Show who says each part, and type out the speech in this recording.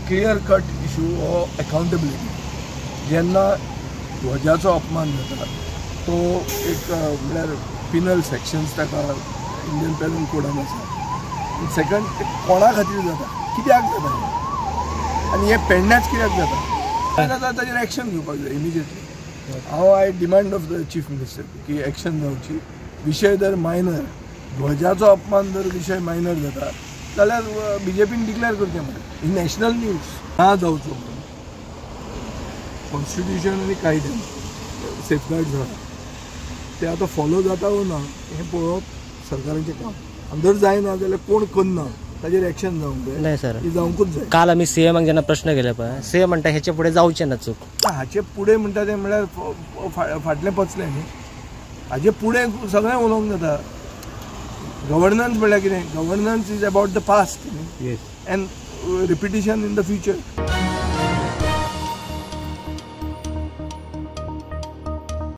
Speaker 1: Clear cut issue हो accountability. जेन्ना ध्वजाचो अपमान जाता तो एक म्हळ्यार पिनल सेक्शन्स ताका इंडियन पेनल कोडान आसा. सेकंड, कोणा खातीर जाता, कित्याक जाता आनी हें पेडण्याच कित्याक जाता ताजेर एक्शन घेवपाक जाय इमिजिएटली. हांव I demand of the chief minister की एक्शन जावची. विशय जर मायनर, ध्वजाचो अपमान जर विशय मायनर जाता जाल्यार बीजेपीन डिक्लेअर करचें म्हणून ही नॅशनल न्यूज ना जावचो म्हणून. कॉन्स्टिट्युशन आनी कायद्यान सेफगार्ड जाला ते आतां फॉलो जाता वो ना हें पळोवप सरकाराचें काम. आनी जर जायना जाल्यार कोण करना ताजेर एक्शन जावंक जाय.
Speaker 2: नाही सर,
Speaker 1: ही जावंकूच जाय.
Speaker 2: काल आमी सीएमाक जेन्ना प्रश्न केले पळय, सीएम म्हणटा हेचे फुडें जावचें ना चूक.
Speaker 1: हाचे फुडें म्हणटा तें म्हळ्यार फाटलें पचलें न्ही, हाजे फुडें सगळें उलोवंक जाता. गव्हर्नन्स म्हणल्यार कितें? Governance is about the past न्ही, and repetition in the future.